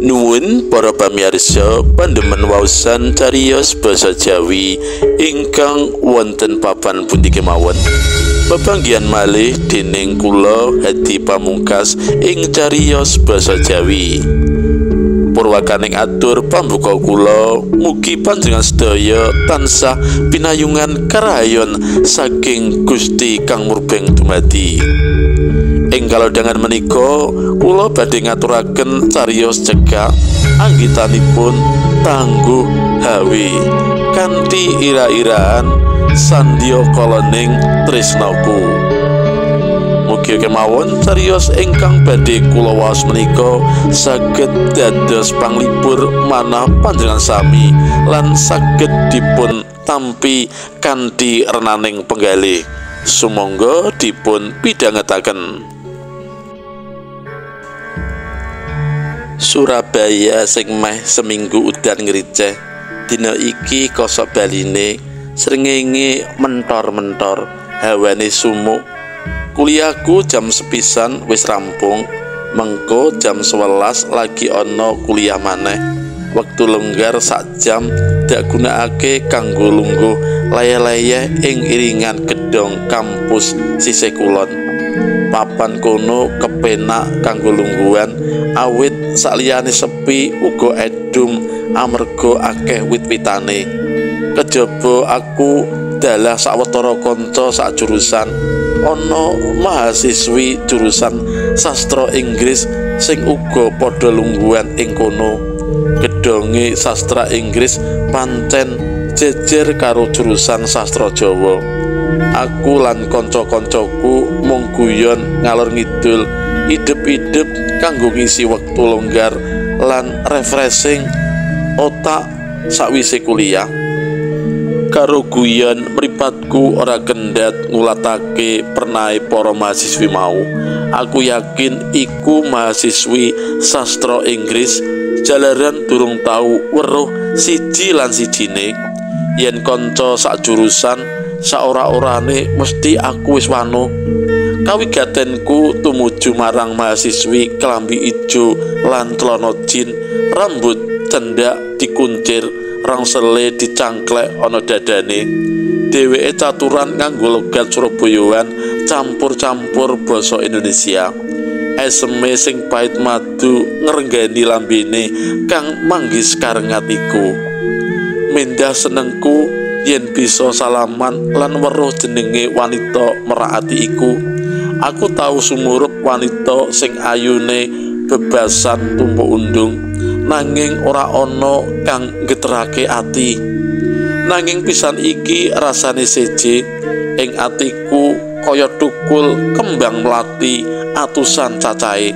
Nuwun para pamirsa pandemen waosan cariyos basa Jawi ingkang wonten papan pundi kemawon. Pepanggihan malih dening kula Hadi Pamungkas ing cariyos basa Jawi. Purwakaning atur pambuka kula, mugi panjenengan sedaya tansah pinayungan karahayon saking Gusti kang murbeng dumadi. Ing kalodhangan menika kula badhe ngaturaken cariyos cekak anggitanipun Tangguh Hawe kanthi ira-iraan sandya kalaning tresnaku. Mugi kemawon cariyos ingkang badhe kula waos menika saged dados panglipur manah panjenengan sami lan saged dipun tampi kanthi renaning penggalih. Sumangga dipun pidhangetaken. Surabaya sing meh seminggu udan ngriceh, dina iki kosok baline, srengenge mentor-mentor, hawane sumuk. Kuliahku jam sepisan wis rampung, mengko jam 11 lagi ana kuliah maneh. Wektu longgar sak jam dak gunakake kanggo lungguh leyeh-leyeh ing iringan gedhong kampus sisih kulon. Papan kono kepenak kanggo lungguhan awit sakliyane sepi uga edum amarga akeh wit-witane. Kejaba aku dalah sawetara kanca sak jurusan, ana mahasiswi jurusan sastra Inggris sing uga padha lungguhan ing kono. Gedhonge sastra Inggris pancen jejer karo jurusan sastra Jawa. Aku lan kanca-kancaku mung guyon ngalor ngidul, idep-idep kanggo ngisi wektu longgar lan refreshing otak sakwise kuliah. Karo guyon mripatku ora kendhat ngulatake pernahe para mahasiswi mau. Aku yakin iku mahasiswi sastra Inggris jalaran durung tau weruh siji lan sijine. Yen kanca sak jurusan saora-orane mesti aku wis wano. Kawigatenku tumuju marang mahasiswi klambi ijo lan celana jin, rambut cendak dikuncir, rangsele dicangklek ana dadane. Dheweke caturan nganggo logat Surabayaan campur-campur basa Indonesia. Eseme sing pait madu ngrenggani lambene kang manggis karengat iku. Mendah senengku yen bisa salaman lan weruh jenenge wanita merak ati iku. Aku tau sumurup wanita sing ayune bebasan tumpuk undung, nanging ora ana kang nggeterake ati. Nanging pisan iki rasane seje ing atiku kaya tukul kembang melati atusan cacahe.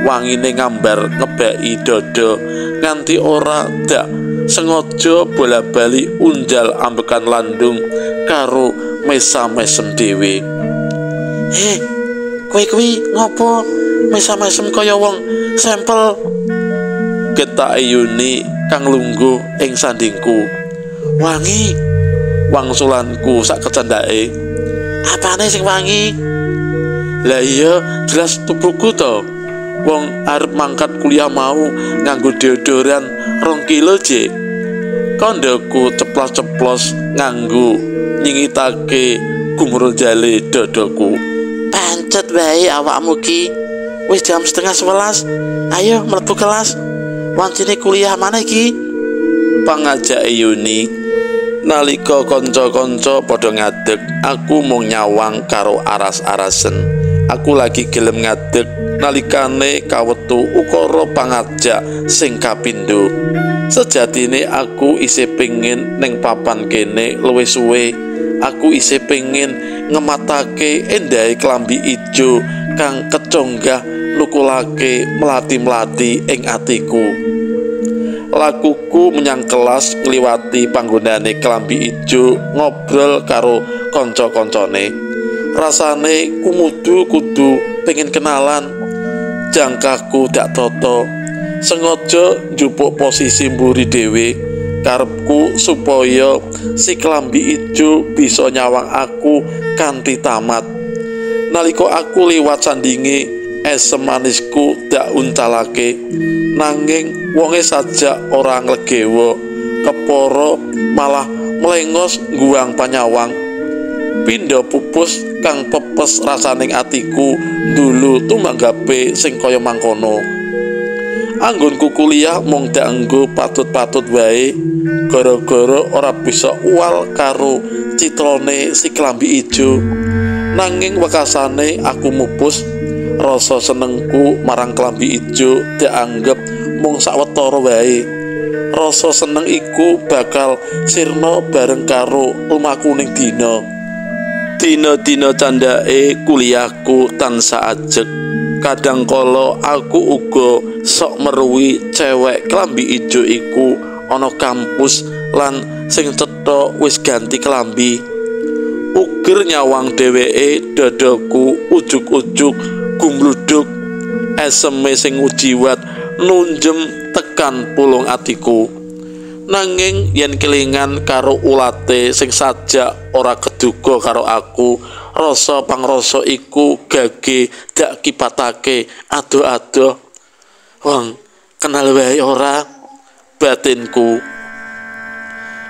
Wangine ngambar ngebeki dada nganti ora dak sengaja bola-bali unjal ambekan landung karo mesa-mesem dhewe. Heh, kowe kuwi ngopo mesa-mesem kaya wong sampel? Ketake Yuni kang lungguh ing sandingku. Wangi wangsulanku sak kecandake. Apane sing wangi? Lah iya jelas tubuhku to. Wong arep mangkat kuliah mau nganggo deodoran 2 kilo jek. Kandhaku ceplos-ceplos nganggo nyingitake gumrunjale dadaku. Pancet wae awakmu ki. Wis jam 10:30. Ayo mlebu kelas. Wancine kuliah mana iki? Pangajake Yuni. Nalika kanca-kanca padha ngadeg, aku mung nyawang karo aras-arasen. Aku lagi gelem ngadeg nalikane kawetu ukara pangajak sing kapindho. Sejatine aku isih pengin ning papan kene luwih suwe. Aku isih pengin ngematake endahe klambi ijo kang keconggah nukulake melati-melati ing atiku. Lakuku menyang kelas ngliwati panggonane klambi ijo ngobrol karo kanca-kancane. Rasane kumudu kudu pengen kenalan. Jangkahku dak toto, sengaja njupuk posisi mburi dhewe. Karepku supaya si klambi ijo bisa nyawang aku kanthi tamat. Nalika aku liwat sandinge, Esem manisku dak uncalake, nanging wonge sajak ora nglegewa, kepara malah mlengos ngguang panyawang. Pindha pupus kang pepes rasaning atiku ndulu tumanggape sing kaya mangkono. Anggonku kuliah mung dak nggo patut-patut wae, gara-gara ora bisa uwal karo citrane si klambi ijo. Nanging wekasane aku mupus, rasa senengku marang klambi ijo dianggep mung sawetara wae. Rasa seneng iku bakal sirna bareng karo lumakuning dina. Dina-dina candhake kuliahku tansah ajeg. Kadang kala aku uga sok meruwi cewek klambi ijo iku ana kampus lan sing cetha wis ganti klambi. Uger nyawang dheweke, dadaku ujug-ujug gumluduk, eseme sing ujiwat nunjem tekan pulung atiku. Nanging yen kelingan karo ulate sing sajak ora keduga karo aku, rasa pangrasa iku gage dak kipatake adoh-adoh. Wong kenal wae ora batinku.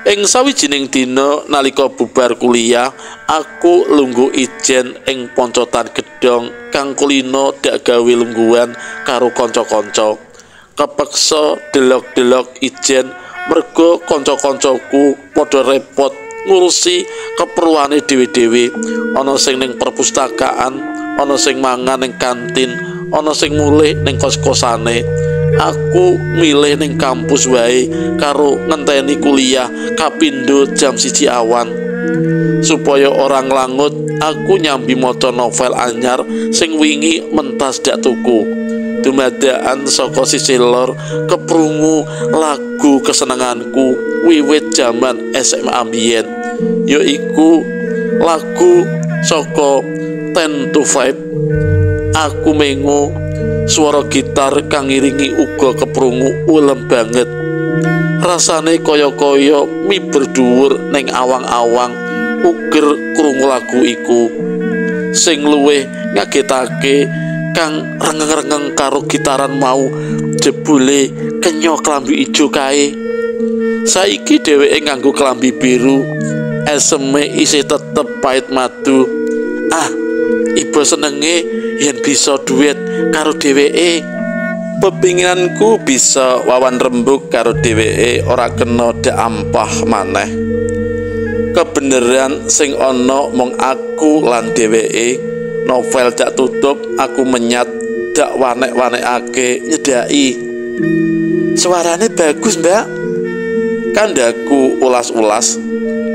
Ing sawijining dina nalika bubar kuliah, aku lungguh ijen ing poncotan gedhong kang kulino dak gawe lungguhan karo kanca-kanca. Kepeksa delok-delok ijen merga kanca-kancaku padha repot ngurusi keperluane dhewe-dhewe. Ana sing ning perpustakaan, ana sing mangan ning kantin, ana sing mulih ning kos-kosane. Aku milih ning kampus wae karo ngenteni kuliah kapindho jam 1 awan. Supaya ora nglangut, aku nyambi maca novel anyar sing wingi mentas dak tuku. Dumadakan saka sisih lor keprungu lagu kesenenganku wiwit jaman SMA mbiyen, yaiku lagu saka 10 to 5. Aku mengo, suara gitar kang ngiringi uga keprungu ulem banget. Rasane kaya-kaya miber dhuwur ning awang-awang uger krungu lagu iku. Sing luwih ngagetake kang rengeng-rengeng karo gitaran mau jebule kenya klambi ijo kae. Saiki dheweke nganggo klambi biru, eseme isih tetep pait madu. Ah, ibu senenge yen bisa duet karo dheweke. Pepinginanku bisa wawan rembug karo dheweke ora kena dak ampah maneh. Kebeneran sing ana mung aku lan dheweke. Novel dak tutup, aku menyat dak wanek-wanekake nyedaki. Suarane bagus, Mbak. Kandhaku ulas-ulas.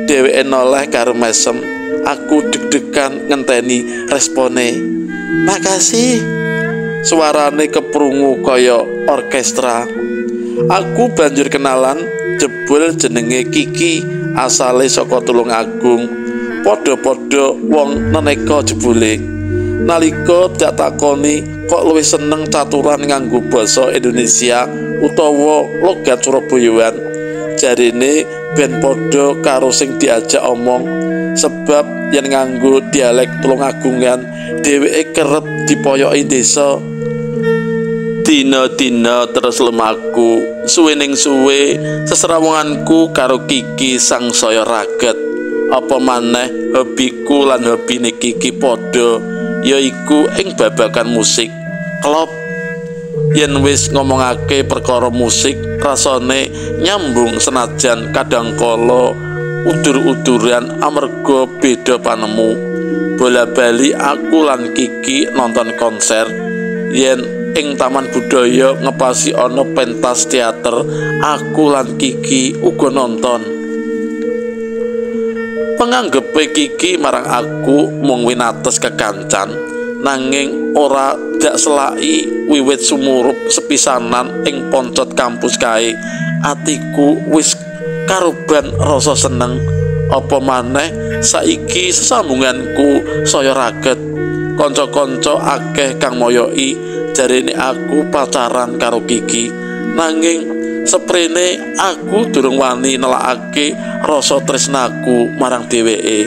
Dheweke noleh karo mesem. Aku deg-degan ngenteni respone. Makasih. Suarane keprungu kaya orkestra. Aku banjur kenalan, jebul jenenge Kiki, asale saka Tulungagung. Padha-padha wong neneka jebule. Nalika dak takoni kok luwih seneng caturan nganggo basa Indonesia utawa logat Surabayaan, jarine ben padha karo sing diajak omong, sebab yen nganggo dialek Tulungagungan dheweke kerep dipoyoki desa. Dina-dina terus lumaku, suwe ning suwe seserawunganku karo Kiki sangsaya raget. Apa maneh hobiku lan hobine Kiki padha, yaiku ing babagan musik. Klop yen wis ngomongake perkara musik rasane nyambung, senajan kadangkala udur-uduran amarga beda panemu. Bola-bali aku lan Kiki nonton konser. Yen ing Taman Budaya ngepasi ana pentas teater, aku lan Kiki uga nonton. Penganggepe Kiki marang aku mung winates kekancan, nanging ora dak selaki wiwit sumurup sepisanan ing poncot kampus kae. Atiku wis karuban rasa seneng. Apa maneh saiki sesambunganku saya raget. Kanca-kanca akeh kang moyoki jarene aku pacaran karo Kiki, nanging seprene aku durung wani nelakake rasa tresnaku marang dheweke.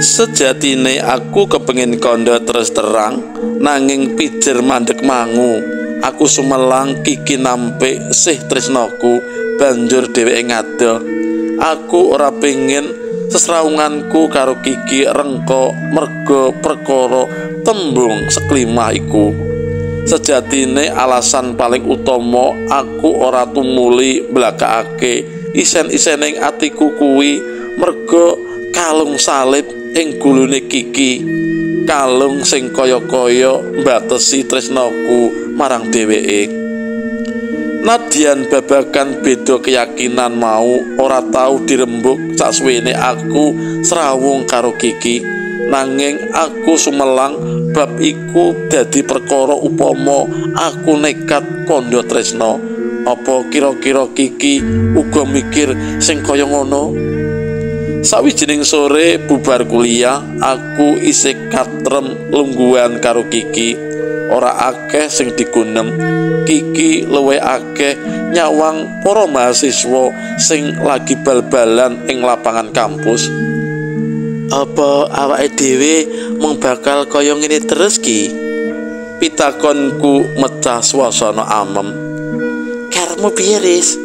Sejatine aku kepengin kandha terus terang, Nanging pijer mandek mangu. Aku sumelang Kiki nampik sih tresnaku, banjur dheweke ngadoh. Aku ora pengin sesrawunganku karo Kiki rengka merga perkara tembung seklimah iku. Sejatine alasan paling utama aku ora tumuli mblakakake isen-isening atiku kuwi merga kalung salib ing gulune Kiki, kalung sing kaya-kaya mbatesi tresnaku marang dheweke. Nadyan babagan beda keyakinan mau ora tau dirembuk saksuwene aku srawung karo Kiki. Nanging aku sumelang bab iku dadi perkara upama aku nekat kandha tresna. Apa kira-kira Kiki uga mikir sing kaya ngono? Sawijining sore bubar kuliah, aku isih katrem lungguhan karo Kiki. Ora akeh sing digunem. Kiki luwih akeh nyawang para mahasiswa sing lagi bal-balan ing lapangan kampus. Apa awake dhewe mung bakal kaya ngene terus ki? Pitakonku mecah swasana amem. Karepmu piye, Riz?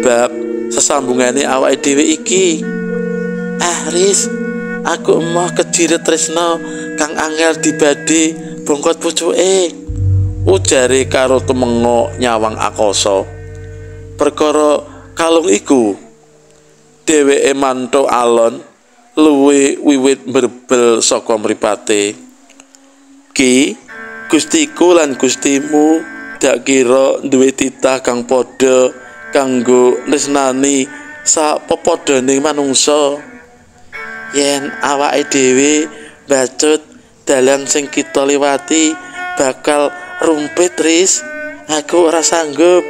Bab sesambungane awake dhewe iki. Ah, Riz, aku emoh kejiret tresna kang angel dibadhe bongkot pucuke. Ujare karo tumenga nyawang akasa. Perkara kalung iku, dheweke mantuk alon, luwe wiwit mbrebel saka mripate. Ki, Gustiku lan Gustimu dak kira duwe titah kang padha kanggo tresnani sapepadhane manungsa. Yen awake dhewe bacut dalan sing kita liwati bakal rumpit, Riz. Aku ora sanggup.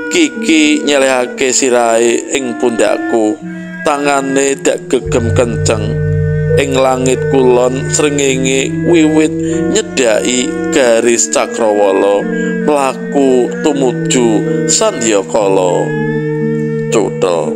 Kiki nyelehake sirahe ing pundakku. Tangane dak gegem kenceng. Ing langit kulon srengenge wiwit nyedhaki garis cakrawala mlaku tumuju sandyakala. Cuthel.